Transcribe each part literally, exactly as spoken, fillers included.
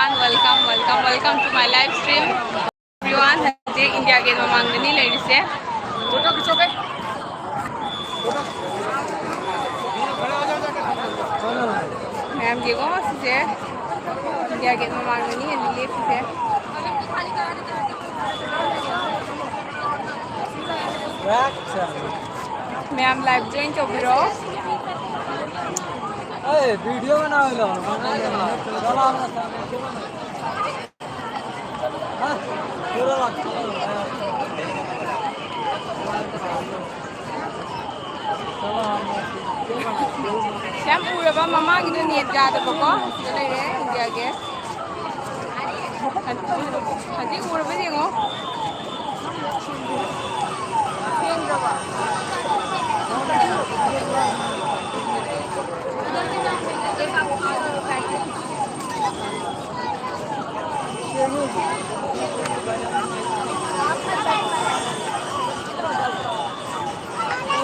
Welcome, welcome, welcome to my live stream. Everyone, ꯍꯧꯖꯤꯛ India get ꯃꯃꯥꯡꯗꯅꯤ ꯂꯩꯔꯤꯁꯦ꯫ ꯃꯌꯥꯝ ꯌꯦꯡꯉꯣ, ꯁꯤꯁꯦ ꯏꯟꯗꯤꯌꯥ ꯒꯦꯠ ꯃꯃꯥꯡꯗꯅꯤ ꯑꯩꯅ ꯂꯦꯞꯄꯤꯁꯦ꯫ ꯃꯌꯥꯝ live join ꯇꯧꯕꯤꯔꯣ꯫ ꯑꯦ, video ꯕꯅꯥꯎ ꯂꯣ꯫ ꯌꯥꯝ ꯎꯔꯕ ꯃꯃꯥꯡꯒꯤꯗꯣ net ꯌꯥꯗꯕꯀꯣ꯫ ꯁꯤꯗ ꯂꯩꯔꯦ, ꯏꯟꯗꯤꯌꯥꯒꯤ꯫ ꯍꯧꯖꯤꯛ ꯎꯔꯕ ꯌꯦꯡꯉꯣ꯫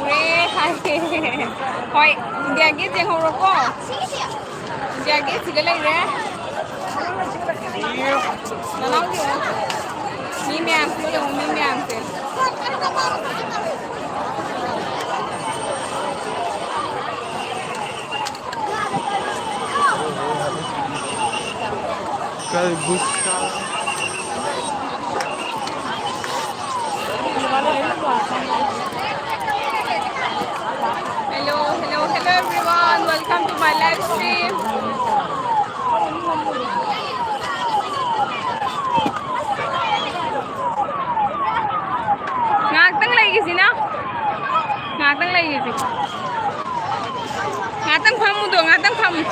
ꯎꯔꯦ, ꯍꯥꯏ꯫ ꯍꯣꯏ, ꯏꯟꯗꯤꯌꯥ ꯒꯦꯠ ꯌꯦꯡꯍꯧꯔꯣꯀꯣ꯫ ꯏꯟꯗꯤꯌꯥ ꯒꯦꯠ ꯁꯤꯗ ꯂꯩꯔꯦ꯫ ꯅꯅꯥꯎ ꯌꯦꯡꯉꯣ꯫ ꯃꯤ ꯃꯌꯥꯝꯁꯦ ꯌꯦꯡꯉꯣ, ꯃꯤ ꯃꯌꯥꯝꯁꯦ꯫ Hello, hello, hello everyone. Welcome to my live stream. ꯉꯥꯏꯍꯥꯛꯇꯪ ꯂꯩꯈꯤꯁꯤꯅ꯫ ꯉꯥꯏꯍꯥꯛꯇꯪ ꯂꯩꯈꯤꯁꯤ꯫ ꯉꯥꯏꯍꯥꯛꯇꯪ ꯐꯝꯃꯨꯗꯣ, ꯉꯥꯏꯍꯥꯛꯇꯪ ꯐꯝꯃꯨ꯫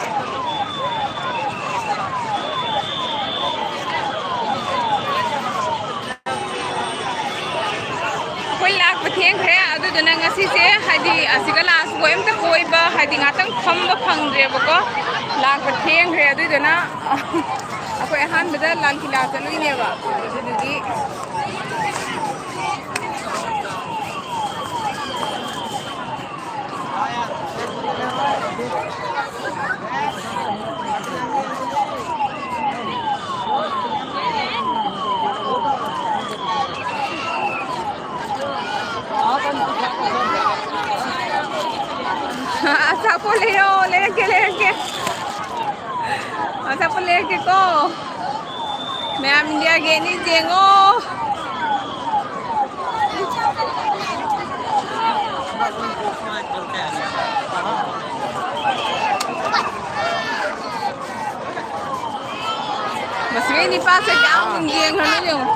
ꯑꯩꯈꯣꯏ ꯂꯥꯛꯄ ꯊꯦꯡꯈ꯭ꯔꯦ, ꯑꯗꯨꯗꯨꯅ ꯉꯁꯤꯁꯦ ꯍꯥꯏꯗꯤ ꯑꯁꯤꯒ ꯂꯥꯛꯑꯁꯨ ꯑꯝꯇ ꯀꯣꯏꯕ ꯍꯥꯏꯗꯤ ꯉꯥꯛꯇꯪ ꯐꯝꯕ ꯐꯪꯗ꯭ꯔꯦꯕꯀꯣ꯫ ꯂꯥꯛꯄ ꯊꯦꯡꯈ꯭ꯔꯦ, ꯑꯗꯨꯗꯨꯅ ꯑꯩꯈꯣꯏ ꯑꯍꯥꯟꯕꯗ ꯂꯥꯜ ꯀꯤꯂꯥ ꯆꯠꯂꯨꯏꯅꯦꯕ, ꯑꯗꯨꯗꯨꯒꯤ꯫ ꯑꯆꯥꯄꯣꯠ ꯂꯩꯔꯣ, ꯂꯩꯔꯛꯀꯦ, ꯂꯩꯔꯛꯀꯦ꯫ ꯑꯆꯥꯄꯣꯠ ꯂꯩꯔꯛꯀꯦꯀꯣ꯫ ꯃꯌꯥꯝ ꯏꯟꯗꯤꯌꯥ ꯒꯦꯠꯅꯤ ꯌꯦꯡꯉꯣ꯫ ꯃꯁꯤꯒꯤ ꯅꯤꯄꯥꯁꯦ ꯀꯌꯥꯝ ꯌꯦꯡꯈ꯭ꯔꯅꯣ ꯌꯦꯡꯉꯣ꯫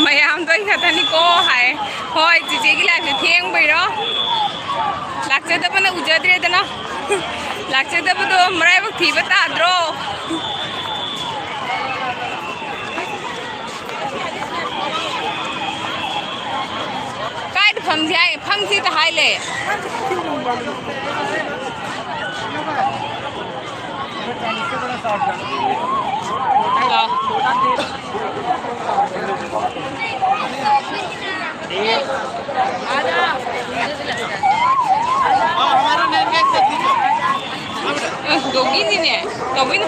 ꯃꯌꯥꯝꯗꯣ ꯑꯩ ꯈꯛꯇꯅꯤꯀꯣ ꯍꯥꯏ꯫ ꯍꯣꯏ, ꯆꯤꯆꯦꯒꯤ ꯂꯥꯏꯐꯁꯦ ꯊꯦꯡꯕꯩꯔꯣ? ꯂꯥꯛꯆꯗꯕꯅ ꯎꯖꯗ꯭ꯔꯦꯗꯅ꯫ ꯂꯥꯛꯆꯗꯕꯗꯣ ꯃꯔꯥꯏꯕꯛ ꯊꯤꯕ ꯇꯥꯗ꯭ꯔꯣ? ꯀꯥꯏꯗ ꯐꯝꯁꯤ ꯍꯥꯏ? ꯐꯝꯁꯤꯗ ꯍꯥꯏ ꯂꯩ꯫ ꯂꯥꯎ꯫ ꯑ, ꯗꯣꯒꯤꯅꯤꯅꯦ꯫ ꯗꯣꯒꯤꯅ꯫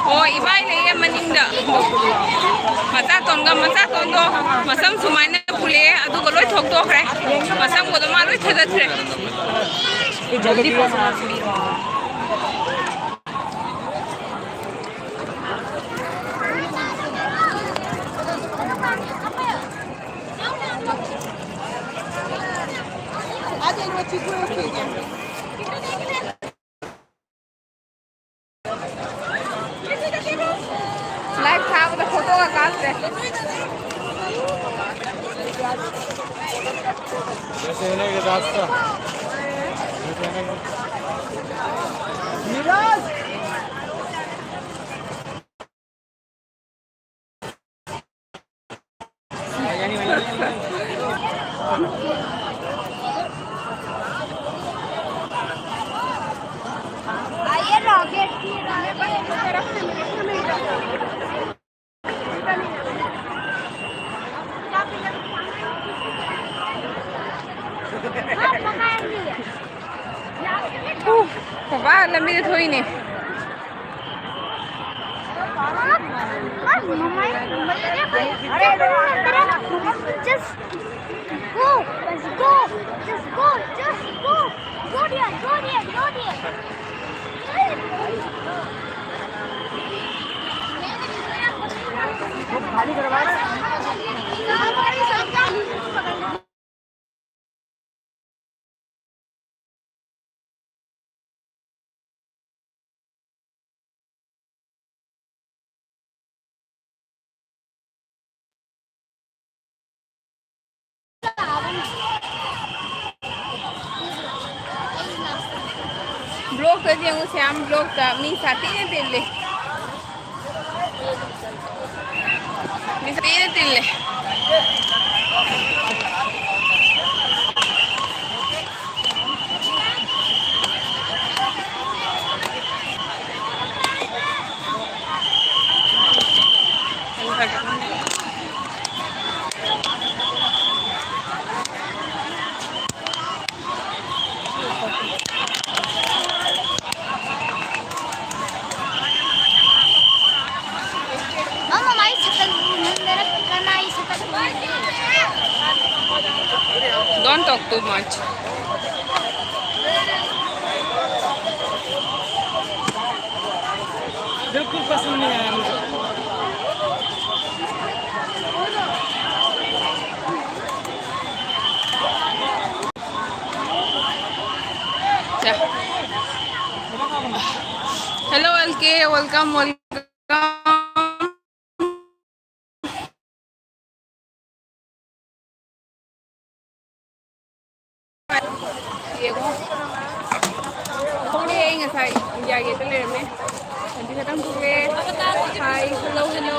ꯑꯣ, ꯏꯕꯥꯏ ꯂꯩꯌꯦ ꯃꯅꯤꯡꯗ꯫ ꯃꯆꯥꯇꯣꯟꯒ ꯃꯆꯥꯇꯣꯟꯗꯣ ꯃꯁꯝ ꯁꯨꯃꯥꯏꯅ ꯄꯨꯜꯂꯛꯑꯦ, ꯑꯗꯨꯒ ꯂꯣꯏ ꯊꯣꯛꯇꯣꯛꯈ꯭ꯔꯦ꯫ ꯃꯁꯝꯒꯗꯣ ꯃꯥ ꯂꯣꯏ ꯊꯥꯗꯠꯈ꯭ꯔꯦ꯫ ꯂꯥꯏꯚ ꯊꯥꯕꯗ ꯐꯣꯇꯣꯒ ꯀꯥꯞꯇ꯭ꯔꯦ꯫ ꯂꯝꯕꯤꯗ ꯊꯣꯛꯏꯅꯦ꯫ Just go, just go, just go, just go. Go there, go there, go there. Vlogꯇꯗꯤ ꯌꯦꯡꯉꯨ, ꯁꯌꯥꯝ vlogꯇ ꯃꯤ ꯁꯥꯊꯤꯅ ꯇꯤꯜꯂꯤ꯫ ꯃꯤ ꯁꯥꯊꯤꯅ ꯇꯤꯜꯂꯤ꯫ Mama, my sakal, मेरा Kanai sakal. Don't talk too much. बिल्कुल पसंद नहीं आया मुझे। Hello, L K. Welcome, welcome. ꯌꯦꯡꯉꯣ꯫ ꯊꯣꯛꯂꯛꯑꯦ, ꯑꯩ ꯉꯁꯥꯏ ꯏꯟꯗꯤꯌꯥ ꯒꯦꯠꯇ ꯂꯩꯔꯝꯃꯦ꯫ ꯍꯧꯖꯤꯛ ꯈꯛꯇꯪ ꯊꯣꯛꯂꯛꯑꯦ꯫ Hi, hello, hello.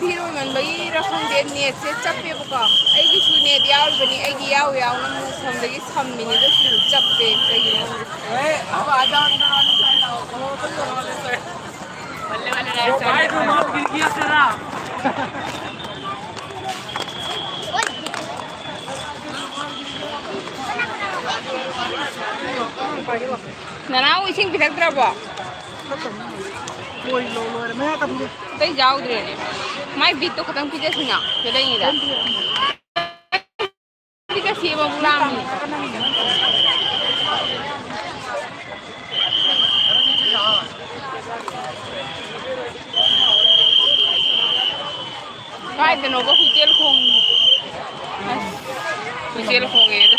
ꯐꯤꯔꯣꯏꯃꯟꯕꯒꯤꯔ ꯈꯪꯗꯦ, ꯅꯦꯠꯁꯦ ꯆꯞꯄꯦꯕꯀꯣ꯫ ꯑꯩꯒꯤꯁꯨ ꯅꯦꯠ ꯌꯥꯎꯔꯤꯕꯅꯤ, ꯑꯩꯒꯤ ꯌꯥꯎ ꯌꯥꯎꯅ ꯃꯨꯛ ꯁꯣꯝꯗꯒꯤ ꯁꯝꯃꯤꯅꯦ, ꯑꯗꯨꯁꯨ ꯆꯞꯄꯦ ꯀꯩꯒꯤꯅꯣ ꯈꯪꯗꯦ꯫ ꯅꯅꯥꯎ ꯏꯁꯤꯡ ꯄꯤꯔꯛꯇ꯭ꯔꯕꯣ? ꯂꯣꯏ, ꯂꯣꯏ, ꯂꯣꯏꯔꯦ꯫ ꯃꯌꯥ ꯀꯥꯊꯣꯛꯑꯦ꯫ ꯑꯇꯩ ꯌꯥꯎꯗ꯭ꯔꯦꯅꯦ꯫ ꯃꯥꯏ ꯕꯤꯠꯇꯣ ꯈꯇꯪ ꯄꯤꯖꯁꯤꯅ꯫ ꯀꯩꯗꯧꯅꯤꯗ? ꯄꯤꯖꯁꯤ ꯑꯃꯨꯛ ꯂꯥꯝꯃꯤ꯫ ꯀꯥꯏꯗꯅꯣꯕ ꯍꯨꯏꯆꯦꯜ ꯈꯣꯡ-, ꯑꯁ, ꯍꯨꯏꯆꯦꯜ ꯈꯣꯡꯉꯦ ꯑꯗꯣ꯫